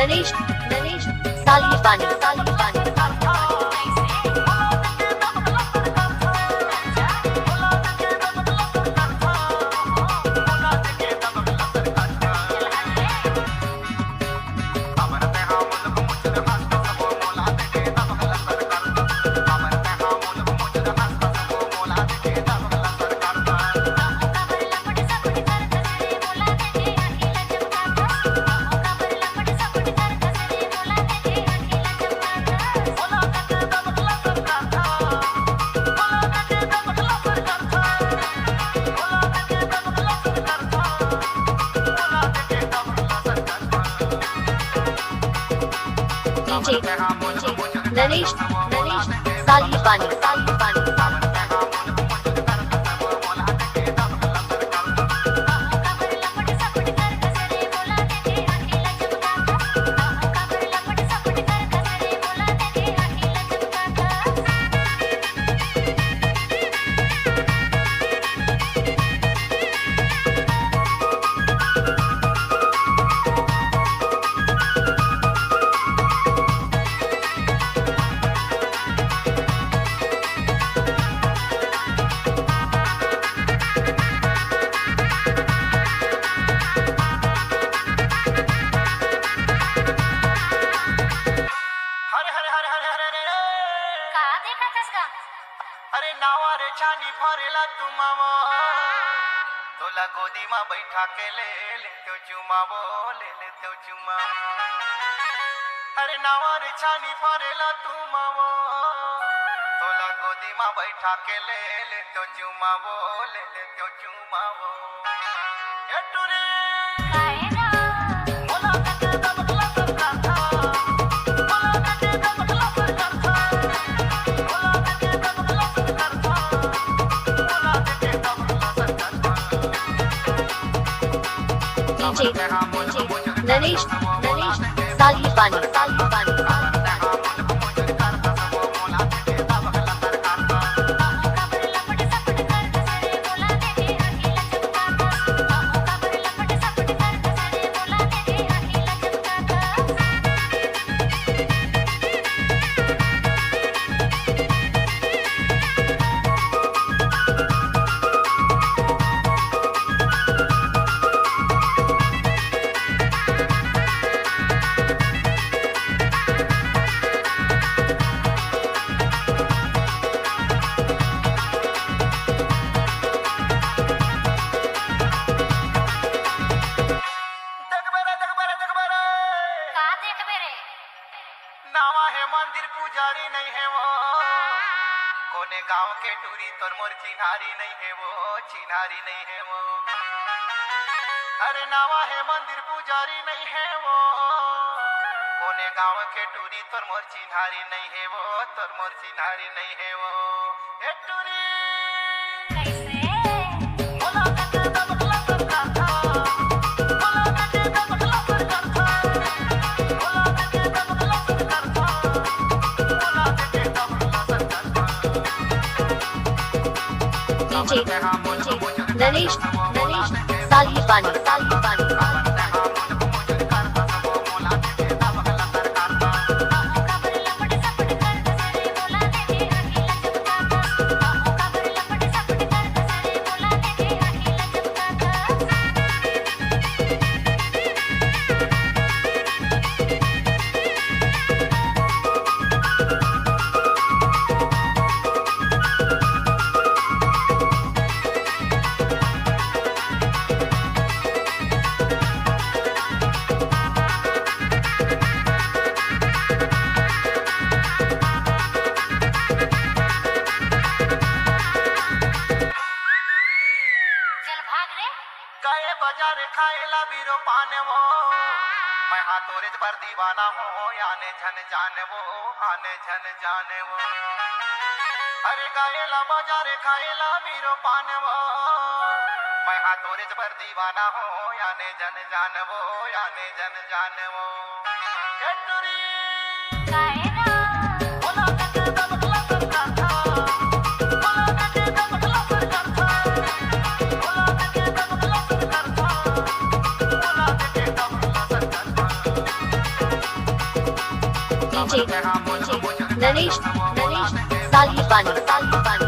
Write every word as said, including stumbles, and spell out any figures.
नरेश, नरेश, साली पानी, साली पानी। डीजे, डीजे, नरेश, नरेश, साली पानी, साली पानी। हरे, हरे, हरे, हरे, हरे, हरे, हरे। का देखत हस गा? अरे नावा रे छानी फरेला तुमावो, तोला गोदी मा बैठा के ले लेतेव चुमावो, ले लेतेव चुमावो। अरे नावा रे छानी फरेला तुमावो, तोला गोदी मा बैठा के ले लेतेव चुमावो, ले लेतेव चुमावो। ए टुरी। काय ना? डीजे, डीजे, नरेश, नरेश, साली पानी, साली पानी। देखबे रे, देखबे रे, देखबे रे। का देखबे रे? नावा हे मंदिर पुजारी नइ हे वो, कोने गांव के टूरी तोर मोर चिन्हारी नइ हे वो, चिन्हारी नइ हे वो। अरे नावा हे मंदिर पुजारी नइ हे वो, कोने गांव के टूरी तोर मोर चिन्हारी नइ हे वो, तोर मोर चिन्हारी नइ हे वो। ए टूरी। डीजे, डीजे, नरेश, नरेश, साली पानी, साली पानी। चल भाग रे। गए बजार खाए ला बीरो पान वो, मैं हा तोरेच बर दीवाना हो, आने झन जान वो, आने झन जान वो। अरे गए ला बजार खाए ला बीरो पान वो, मैं हा तोरेच बर दीवाना हो, आने झन जान वो, आने झन जान वो। ए टुरी। DJ, DJ, Naresh, Naresh, Salibani, Salibani.